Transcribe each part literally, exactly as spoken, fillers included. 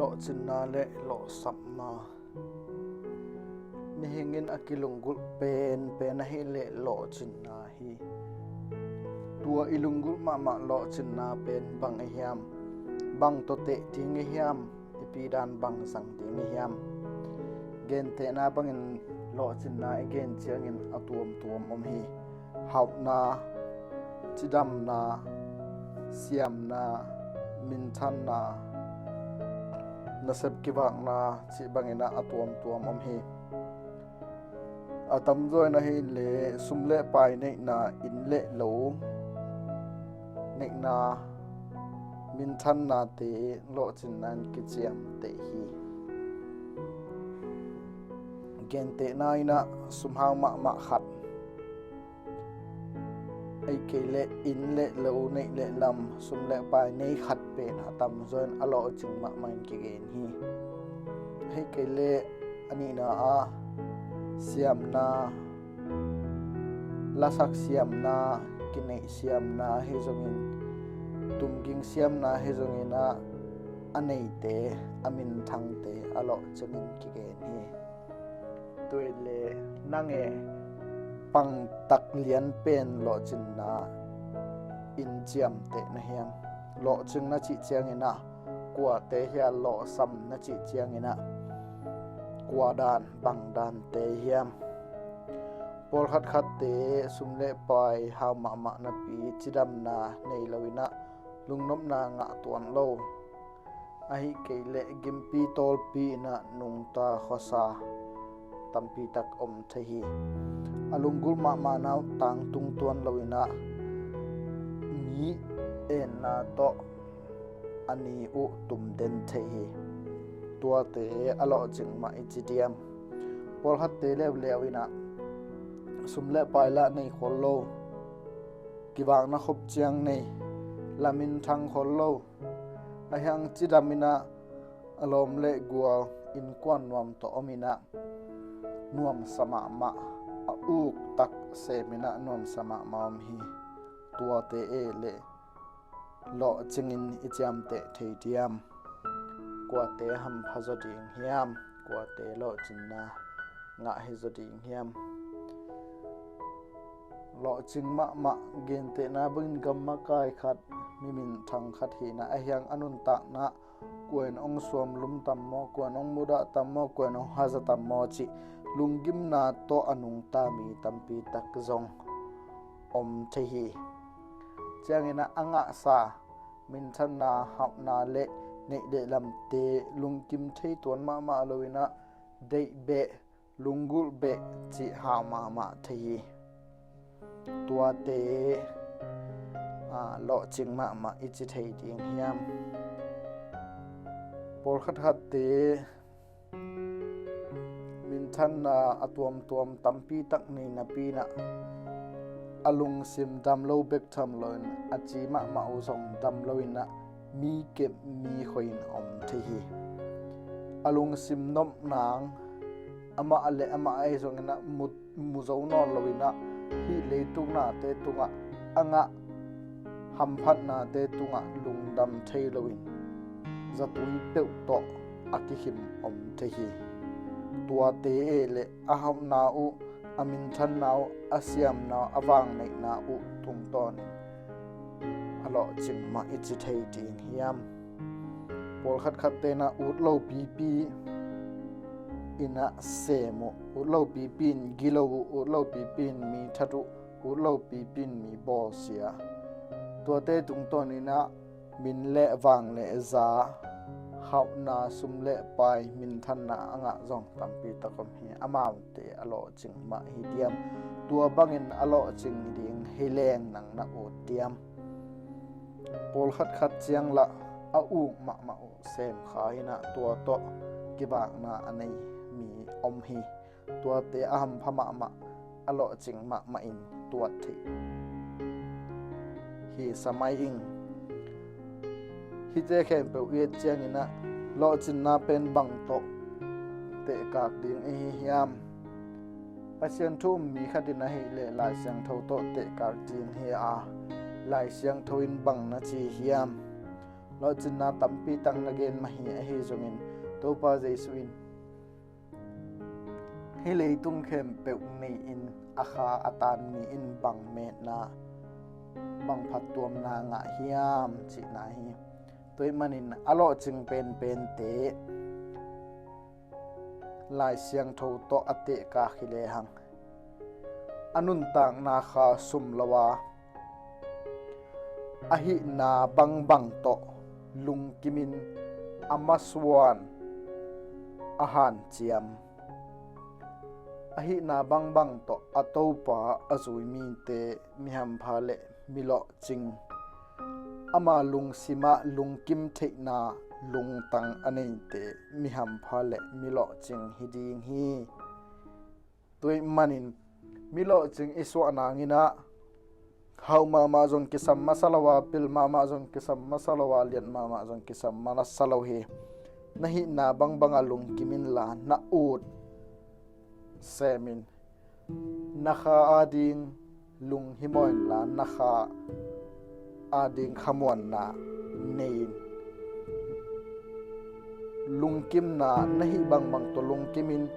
Lawhcinna le lawhsapna. Mihing in a kilunggulh penpen ahih leh lawhcinna hi. Tua i lunggulh mahmah lawhcinna pen bang ahi hiam? Bang tawh teh ding ahi hiam? I pidan bang zang ding ahi hiam? Gentehna bangin lawhcinna i gen ciangin a tuamtuam om hi. Hauhna, cidamna, siamna, minthanna, nasep kivakna cih bangin ah a tuamtuam om hi. A tamzaw in ahih leh sum le pai neihna, inn le lo neihna, minthannate lawhcinna in kiciamteh hi. Gentehna in ah sumhau mahmah khat, ahih kei leh inn le lo neih le lam, sum le pai nei khat pen a tamzaw in a lawhcing mahmah in kigen hi. Ahih kei leh a nihna ah siamna, lasak siamna, kineih siamna ahi zongin, tumging siamna ahi zongin ah a neite, a minthangte a lawhcing in kigen hi. Tua le nang e, bang tak lian pen lawhcinna in ciamteh na hiam? Lawhcing na cih ciangin ah kuate hi a, lawhsam na cih ciangin ah kua dan, bang dante hiam? Pawlkhat khatte sum le pai hau mahmah napi cidamna nei lo in ah lungnopna ngah tuan lo, ahih kei leh gimpi tawlpi in ah nungta khuasa tampi tak om thei hi. A lunggulh mahmah na uh tangtung tuan lo in ah mi enna tawh a ni uh tumden thei hi. Tuate a lawhcing mah i ci diam? Pawlkhatte leuleu in ah sum le pai lah nei khol lo, kivakna khop ciang nei, lamin thang khol lo, a hiang cidam in ah a lawm le gual, innkuan nuam tawh om in ah nuamsa mahmah, a uk tak sem in ah nuamsa mahmah om hi. Tuate e leh lawhcing in i ciamteh thei diam? Kuate hampha zaw ding hiam? Kuate lawhcinna ngah hi zaw ding hiam? Lawhcing mahmah, gentehna bangin gammakai khat, mi minthang khat hi in ah a hiang a nuntakna, kua in hong suamlum tam maw, kua in hong mudah tam maw, kua in hong haza tam maw cih lunggimna tawh a nungta mi tampi tak zong om thei hi. Ciangin ah a ngahsa minthanna, hauhna le neih le lamte lungkim thei tuan mahmah lo in ah deih beh, lunggulh beh cih hau mahmah thei hi. Tuate a lawhcing mahmah i ci thei ding hiam? Pawlkhat khatte minthanna a tuamtuam tampi tak nei napi in ah a lungsim dam lo bek tham lo in a ci mahmah uh zong dam lo in ah mi kep mi khoi in om thei hi. A lungsim nop nang, amah le amah ahi zongin ah mu, mu zo nawn lo in ah hih leitung nate tungah a ngah hamphatnate tungah lungdam thei lo in zatui peuh tawh a kikhim om thei hi. Tuate e leh a hauhna uh, a minthanna uh, a siamna uh, a vangneihna uh tungtawnin a lawhcing mah i ci thei ding hiam? Pawlkhat khatte in ah ut lo pipi in ah sem uh, ut lo pipi in gilo uh, ut lo pipi in mi that uh, ut lo pipi in mi bawlsia. Tuate tungtawnin ah min le vang le za, hauhna, sum le pai, minthanna a ngah zong tampi tak om hi. Amaute a lawhcing mah hi diam? Tua bangin a lawhcing ding hi leng nang na ut diam? Pawlkhat khat ciang lah a uk mahmah uh sem kha in ah tua tawh kivakna a nei mi om hi. Tuate a hampha mahmah, a lawhcing mahmah in tuat theih hi sa mai ing. Hihte khempeuh i et ciangin ah lawhcinna pen bang tawh tehkak ding i hi hiam? Pasian thu um mi khat in ahih leh Lai Siangtho tawh tehkak ding hi a, Lai Siangtho in bang na ci hiam? Lawhcinna tampi tak na gen mah hi, ahi zongin Topa Jesu in hih leitung khempeuh nei-in a kha a taan mi in bang metna, bang phattuamna ngah hiam cihna hi. Tua ahih manin a lawhcing penpente Lai Siangtho tawh a tehkak hi lehang, a nuntakna kha sum lo a, a hihna bangbang tawh lungkimin a masuan, a hanciam, a hihna bangbang tawh a Topa a zui mite mi hampha le mi lawhcing, ama lungsimah lungkim theihna lungtang a neite mi hampha le mi lawhcing hi ding hi. Tua ahih manin mi lawhcing i suah nangin ah, hau mahmah zong kisam masa lo a, pil mahmah zong kisam masa lo a, lian mahmah zong kisam masa lo hi. Na hihna bangbang a lungkim inla, na ut semin, na kha ading lunghimawh inla, na kha ading khamuanna nei in. Lungkimna na hih bangbang tawh lungkimin,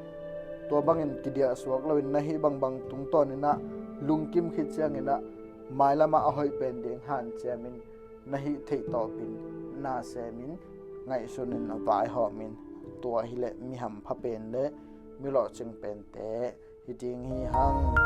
tua bangin kidiahsuak loin na hih bangbang tungtawnin ah lungkim khit ciangin ah mailamah a hoih pen ding hanciamin, na hih theih tawpin na semin, ngaihsunin vaihawmin, tua hileh mi hampha pen le mi lawhcing pente hi ding hi hang.